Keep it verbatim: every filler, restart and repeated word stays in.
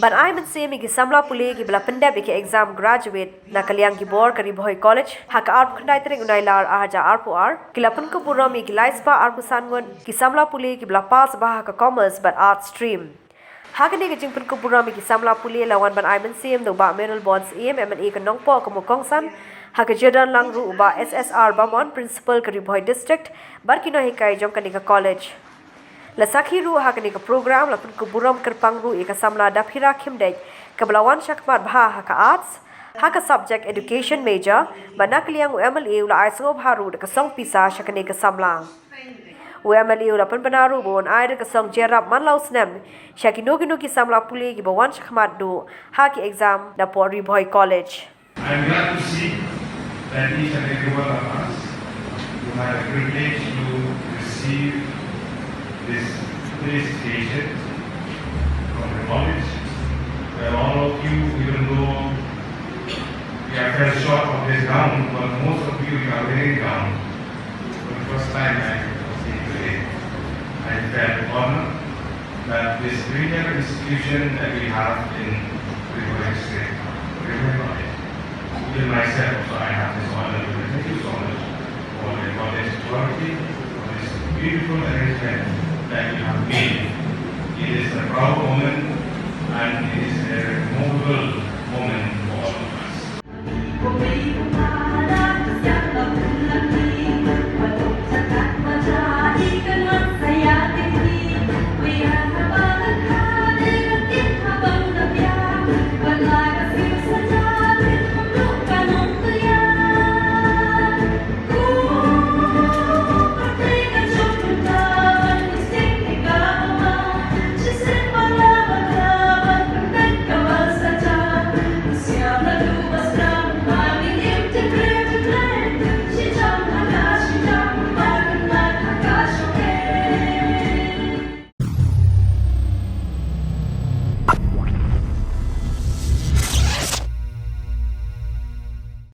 Ban ai mynsiem ïa ki samla pule kiba la pyndep ïa ki exam graduate na ka liang ki bor ka Ri Bhoi College, ha ka arphew khyndai tarik u Nailar ar hajar arphew ar, ki la pynkup burom ïa ki lai spah arphew san ngut ki samla pule kiba la pass bha ha ka Commerce bad Arts stream. Ha kane ka jingpynkup burom ïa ki samla pule la wan ban ai mynsiem da u Bah Mayralborn Syiem, M L A ka Nongpoh, kum u kongsan, ha ka jingdon lang ruh u Bah S S R Bamon, Principal ka Ri Bhoi District, bad ki nonghikai jong kane ka college. La sakhi ruh ha kane ka program, la pynkup burom kyrpang ruh ïa ka samla Daphira Khymdeit, kaba la wan shakhmat bha ha ka Arts, ha ka subject Education major, bad na ka liang u M L A u la ai sngewbha ruh da ka song pisa sha kane ka samla. U M L A u la pynbna ruh ba un ai da ka song jyrap man la u snem sha kino kino ki samla pule kiba wan shakhmat duh ha ki exam napoh Ri Bhoi College. I'm glad to see that each and every one of us who had the privilege to receive this felicitation from the college, where all of you, even though we are fell short of this gown, but most of you, you are wearing gown. For the first time I was here today, I felt honored that this premier institution that we have in Ri Bhoi District, Ri Bhoi College, even myself also, I have this honor to thank you so much for the college authority for this beautiful arrangement that you have made. It is a proud moment and it is a remarkable moment